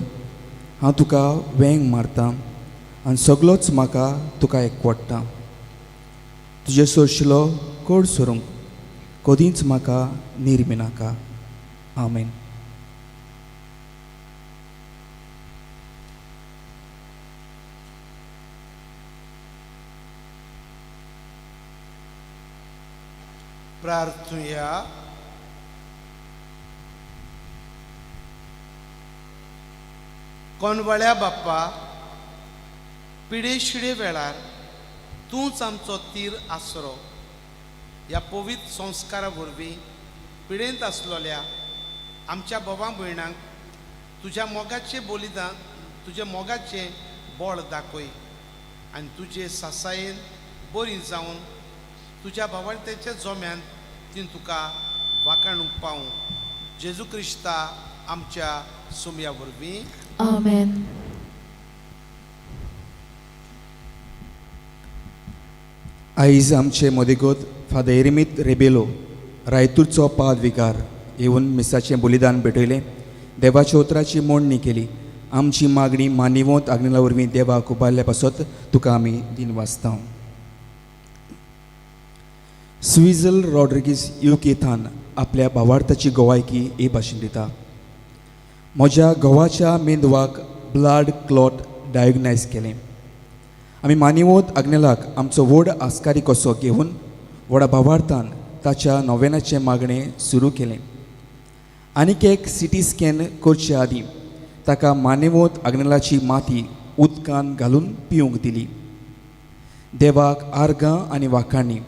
हांव तुका वेंग मारतां आनी सगलोच म्हाका तुका एकवडटा. तुजे सोरशिलो कोड सरूंक कदींच म्हाका निर्मिनाका. आमेन. प्रार्थुया. कोनवळ्या बाप्पा, पिडेशिडे वेळार तूंच आमचो तीर आसरो. ह्या पवित्र संस्कारा वरवीं पिडेंत आसलोल्या आमच्या बोवा भयणांक तुज्या मोगाचें बलिदान, तुज्या मोगाचें बळ दाखय आनी तुजे सासायेन बरी जावन तुज्या भावार्थेच्या जोम्यान ती तुका वाखाणूंक पावूं. जेजू क्रिस्ता आमच्या सुमया वरवीं. आमेन. आयज आमचे मदेगत फादर एरमीत रेबेलो रायतूरचो पाद विकार येवन मिसाचें बलिदान भेटयलें. देवाच्या उतराची मोडणी केली. आमची मागणी मानिवंत आग्नेला वरवीं देवाक उबारल्या पासत तुका आमी दिन वाचता. स्विझल रॉड्रिगीस युके थान आपल्या भावार्थाची गोवायकी हे भाशेन दिता. म्हज्या घोवाच्या मेंदवाक ब्लड क्लॉट डायग्नायज केलें. आमी मानिवत आग्नेलाक आमचो व्हड आस्कारी कसो घेवन व्हडा भावार्थान ताच्या नोवेनाचें मागणें सुरू केलें. आनीक एक सी टी स्कॅन करचे आदीं ताका मानेवत आग्नेलाची माती उदकान घालून पिवंक दिली. देवाक आर्गां आनी वाखाणी.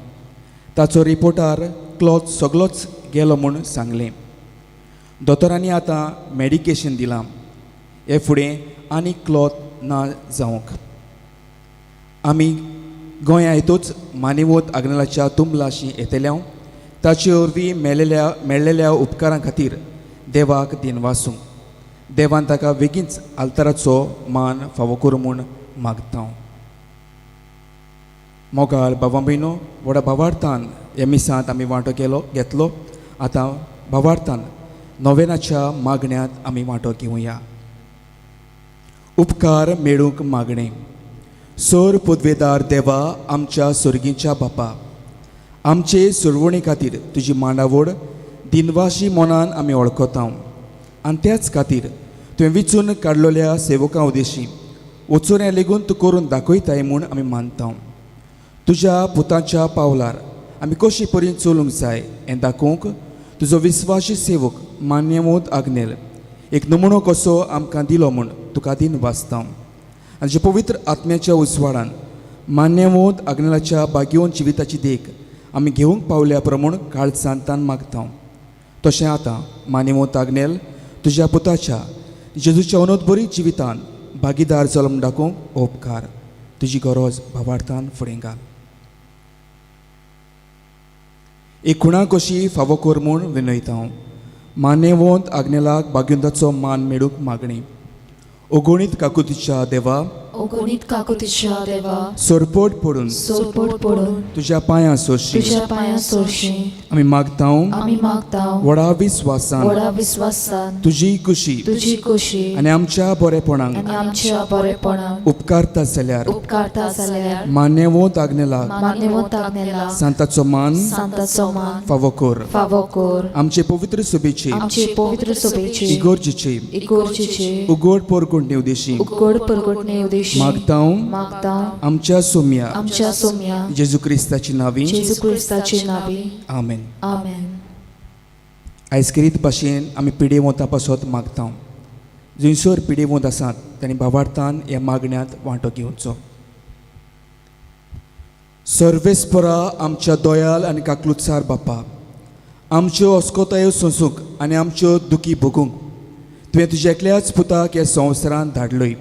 ताचो रिपोर्टार क्लॉथ सगलोच गेलो म्हूण सांगलें. दोतोरांनी आतां मॅडिकेशन दिलां, हे फुडें आनी क्लॉथ ना जावंक. आमी गोंया येतूच मानिवत आग्नेलाच्या तुंबलाशी येतल्या ताचे वरवीं मेळ्ळेल्या उपकारां खातीर देवाक दिनवासूं. देवान ताका बेगीनच आल्ताराचो मान फावो करूं म्हूण मागता. मोगाळ बाबा भयणो, व्हडा भावार्थान ह्या मिसांत आमी वांटो घेतलो. आतां भावार्थान नोवेनाच्या मागण्यांत आमी वांटो घेवया. उपकार मेळूंक मागणें. सोर पुदवेदार देवा, आमच्या सोर्गीच्या बापा, आमचे सुरवणे खातीर तुजी मांडावड दिनवाशी मनान आमी वळखता आनी त्याच खातीर तुवें विचून काडलेल्या सेवकां उदेशी वचोऱ्या लेगून तूं करून दाखयताय म्हूण आमी मानता. तुज्या पुताच्या पावलार आमी कशी परी चलूंक जाय हें दाखोवंक तुजो विस्वाशी सेवक मान्यवंत आग्नेल एक नमुनो कसो आमकां दिलो म्हूण तुका दिन वाचता. आनी जे पवित्र आत्म्याच्या उजवाडान मान्यवंत आग्नेलाच्या बागेवन जिविताची देख आमी घेवंक पावल्या प्रमाण काळजान तान मागता. तशें आतां मान्यवंत आग्नेल तुज्या पुताच्या जेजूच्या अनोदबरी जिवितान भागीदार जालो म्हूण दाखोवंक उपकार. तुजी गरज भावार्थान फुडें घाल. एक खुणा कशी फावो कर म्हूण विनयता हांव. मान्यवंत आग्नेलाक भाग्यवंताचो मान मेळूंक मागणी. ओगणीत काकुतीच्या देवा, ओगणीत काकुतीच्या देवा, सोरपोट पडून सोरपोट पडून तुज्या पांयां सोरशी तुज्या पांयां सोरशी आमी मागता, आमी मागता व्हडा विस्वासान व्हडा विस्वासान तुजी कुशी तुजी कुशी आनी आमच्या बरेपणाक आनी आमच्या बरेपणाक उपकारता जाल्यार उपकारता जाल्यार मान्यवंत आग्नेलाक मान्यवंत आग्नेलाक सांताचो मान सांताचो मान फावो कर. फावो कर. आमचे पवित्र सभेचे आमचे पवित्र सभेचे इगोर्जीचे इगोर्जीचे उगड परगुंडणे उदेशी उगड परगटणे उदेशी विशीं मागता मागता आमच्या सोम्या आमच्या सोम्या जेजू क्रिस्ताची नावी. जेजू क्रिस्ताचे नावी. आमेन. आमेन. आयज करीत भाशेन आमी पिडेवंता पासत मागता. जंयसर पिडेवंत आसात तांणी भावार्थान ह्या मागण्यांत वांटो घेवचो. सर्वेस्परा आमच्या दोयाल आनी काकलुत्सार बापा, आमच्यो अस्कोतायो सोंसूंक आनी आमच्यो दुखी भोगूंक तुवें तुज्या एकल्याच पुताक ह्या संवसारांत धाडलोय.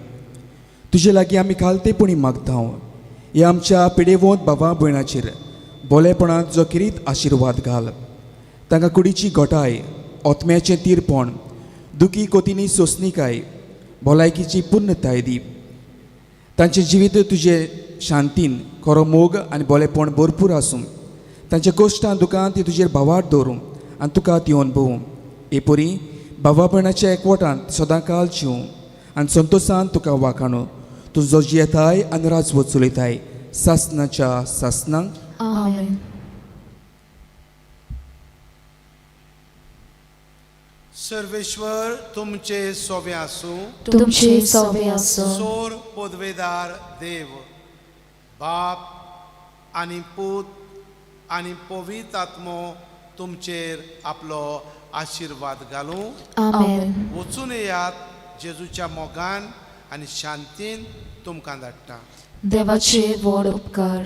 तुजे लागीं आमी खालतेपणी मागता ह्या आमच्या पिडेवंत बाबा भयणाचेर बोलेपणांत जो किरीत आशिर्वाद घाल. तांकां कुडीची घटाय, ओतम्याचें तीरपण, दुखी कोतीनी सोंसणीकाय, भलायकीची पुर्णताय दी. तांचें जिवीत तुजे शांतीन, खरो मोग आनी बोलेपण भरपूर आसूं. तांच्या कश्टां दुकान ती तुजेर भावार्थ दवरूं आनी तुका ती अणभवूं. हे परी भावा भयणाच्या एकवटांत सदांकाल जिवूं आनी संतोशान तुका वाखाणू. तुजो जियेताय आनी राजवट चलयताय सासनाच्या सासनांक. आमेन. सर्वेश्वर तुमचे सोबे आसूं. तुमचे सोबे आसूं. सोर पदवेदार देव बाप आनी पूत आनी पवित्र आत्मो तुमचेर आपलो आशिर्वाद घालूं. आमेन. वचून येयात जेजूच्या मोगान आनी शांतीन तुमकां धाडटा. देवाचे व्हड उपकार.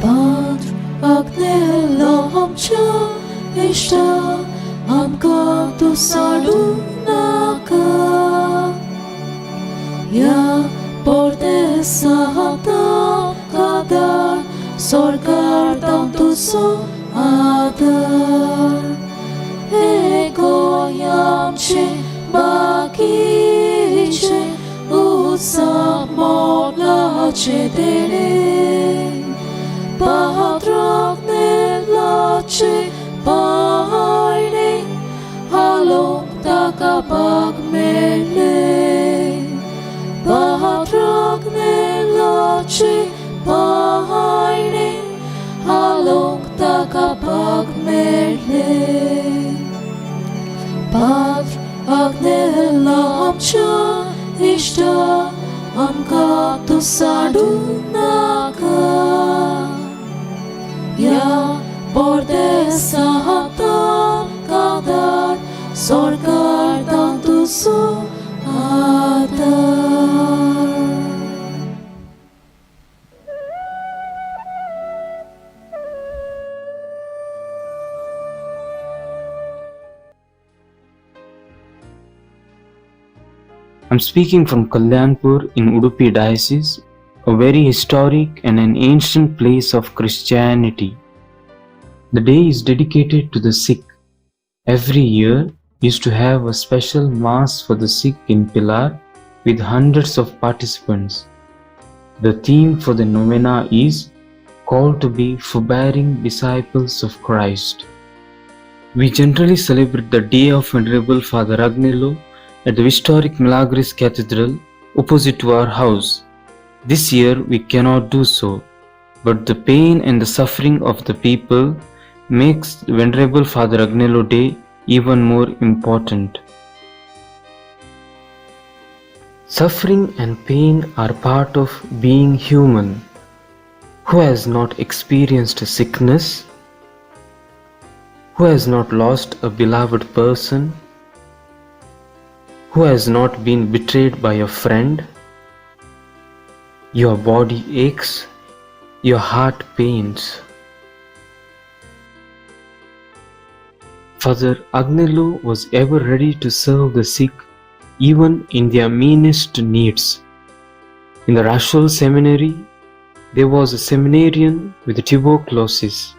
पाद्र आग्नेलो आमच्या इश्टा, आमकां तूं साडूं नाका. ह्या परदेसांत आमकां सरकार तुजो आदार. हे गोंय आमचें बाकीचें उत्साह मोलाचें देणें. पाद्र आग्नेलाचे पायणे हालोवंक ताका भाग मेळ्ळें. पाद्र आग्नेलाचे पायणे हालोवंक ताका भाग मेळ्ळें. पाद्र आग्नेला आमच्या इश्टा, आमकां तूं साडूं नाका. ह्या परदेसांत आमकां धाड सरकार तुजो आदार. I'm speaking from Kalyanpur in Udupi Diocese, a very historic and an ancient place of Christianity. The day is dedicated to the sick. Every year used to have a special mass for the sick in Pilar with hundreds of participants. The theme for the novena is called to be forbearing disciples of Christ. We generally celebrate the day of Venerable Father Agnelo at the historic Milagres Cathedral opposite to our house. This year we cannot do so, but the pain and the suffering of the people makes Venerable Father Agnelo Day even more important. Suffering and pain are part of being human. Who has not experienced a sickness? Who has not lost a beloved person? Who has not been betrayed by a friend? Your body aches, your heart pains. Father Agnelo was ever ready to serve the sick, even in their meanest needs. In the Rachol Seminary, there was a seminarian with tuberculosis,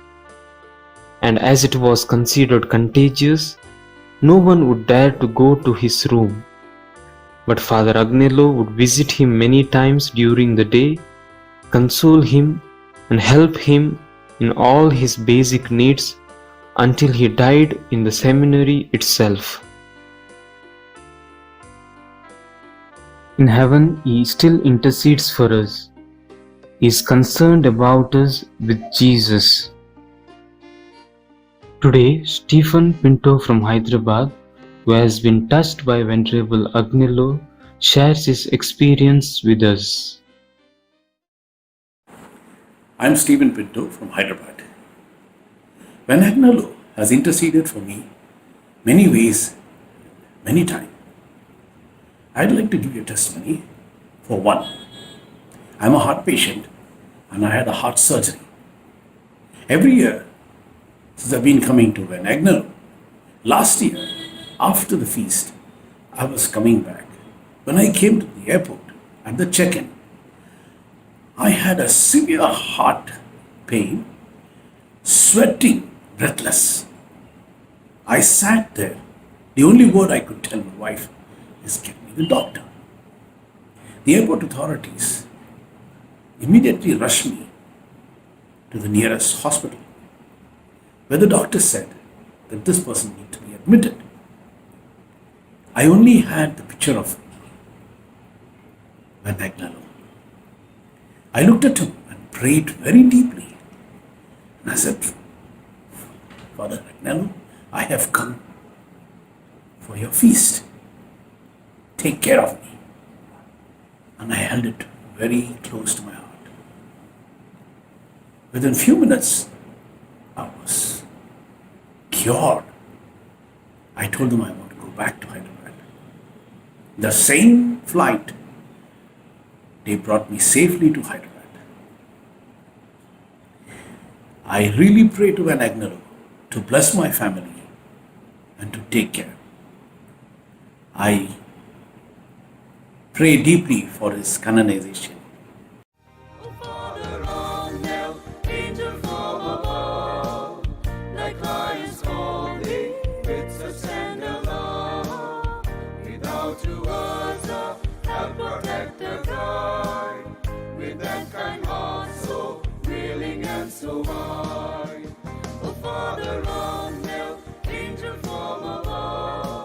and as it was considered contagious, no one would dare to go to his room. But Father Agnelo would visit him many times during the day, console him, and help him in all his basic needs until he died in the seminary itself. In heaven, he still intercedes for us. is concerned about us with Jesus. Today, Stephen Pinto from Hyderabad, who has been touched by Venerable Agnelo, shares his experience with us. I'm Stephen Pinto from Hyderabad. When Agnelo has interceded for me many ways, many times, I'd like to give you a testimony. For one, I'm a heart patient and I had a heart surgery. Every year since I've been coming to Van Agnelo, last year after the feast, I was coming back. When I came to the airport at the check-in, I had a severe heart pain, sweating, breathless. I sat there. The only word I could tell my wife is, get me the doctor. The airport authorities immediately rushed me to the nearest hospital, where the doctor said that this person needs to be admitted. I only had the picture of Van Agnelo. I looked at him and prayed very deeply. And I said, Father Agnelo, I have come for your feast. Take care of me. And I held it very close to my heart. Within few minutes, I was cured. I told them I want to go back to Hyderabad. The same flight, they brought me safely to Hyderabad. I really pray to Van Agnelo to bless my family and to take care. I pray deeply for his canonization.